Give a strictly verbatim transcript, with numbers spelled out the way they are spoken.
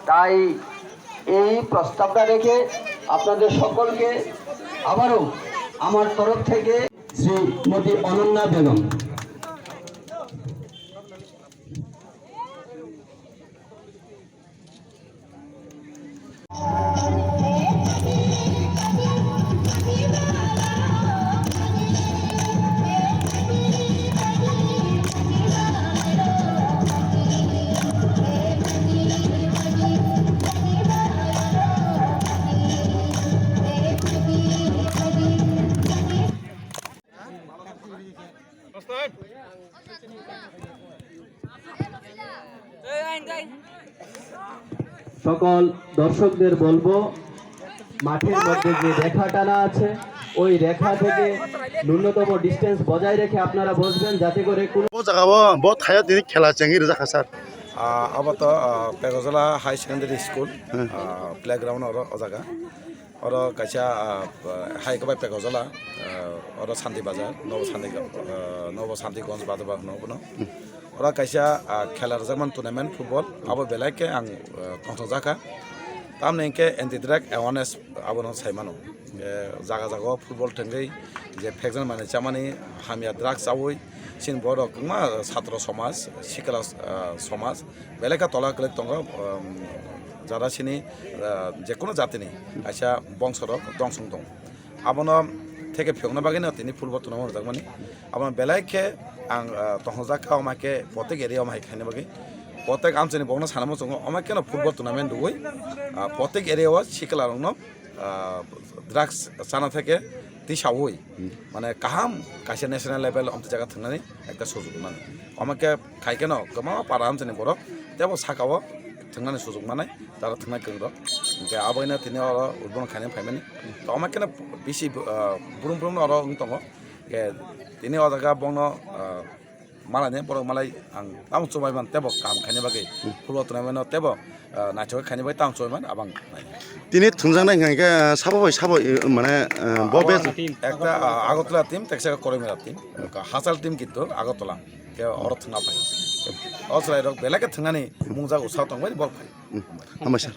তাই এই প্রস্তাবটা রেখে আপনাদের সকলকে আবারও আমার তরফ থেকে শ্রীমতী অনন্যা বেগম। সকল দর্শকদের বলবো, মাঠের মধ্যে যে রেখা টানা আছে, ওই রেখা থেকে ন্যূনতম ডিস্টেন্স বজায় রেখে আপনারা বসবেন, যাতে করে কোনো O jaga o bo thaya tini khela chengwi rijak kha sir. Ah, abo to, ah, Pekojala High Secondary School, Hmm. Ah, playground oro o jaga. Oro kaisa, ah, hai khe bai Pekojala, ah, oro Santi Bazar, Nobo Santi, ah, Nobo Santiganj Bazar ba hwno bono. Oro kaisa, ah, khela rwjakmani tournament football, abo belai khe ang, ah, tongthokjak kha. Tamni hinkhe anti drug awareness abono sai mano. Eh, jaga jaga o football thwngwi je phekjakmani chamani hamya drugs chaui chini borok kwbangma satro somaj, sikla, ah, somaj belai khe tola kwlwk tongo, um, jara chini, ah, jekunu jatini kaisa bongsorok dongsong tongo. Abono theke phiyokna bagwino tini football tournament rwjakmani. Abono belai khe ang, ah, tongthokjak kha, omo hai khe protek area omo hai khaina bagwi. Protek amchaini bokno sana muchungo, omo hai kheno football tournament rwui, ah, protek area o sikla rokno, ah, drugs chana theke tisaui, Hmm. mane kaham kaisa national level omtwi jaga thwngnani ekta sujuk mano. Omo khe khai kheno kwbangma para amchaini borok tebo saka o thwngnani sujuk manai, tara thwngnai kwrwng rok. Hinkhe aboino tini oro udbono khaina phaimani. To omo kheno bisi, ah, brum brum no oro wng tongo. Hinkhe tini o jaga bono, ah, malai ni borok malai ang tamo chumai man tebo kaham khaina bagwi. Football tournament no tebo, ah, naithok khaina bagwi tamo chumai man abang nai. Tini thwngjaknai hwnkha khe sabo bai sabo, eh, mane, eh, bo Abo bes- ekta, ah, Agartala team, teksa Koreimera team. Hachal team kintu Agartala. Khe oro thwngna phai. O chwrai rok belai khe thwngnani mungjak usa tongbai bol phai. Hmm. Hambai sir.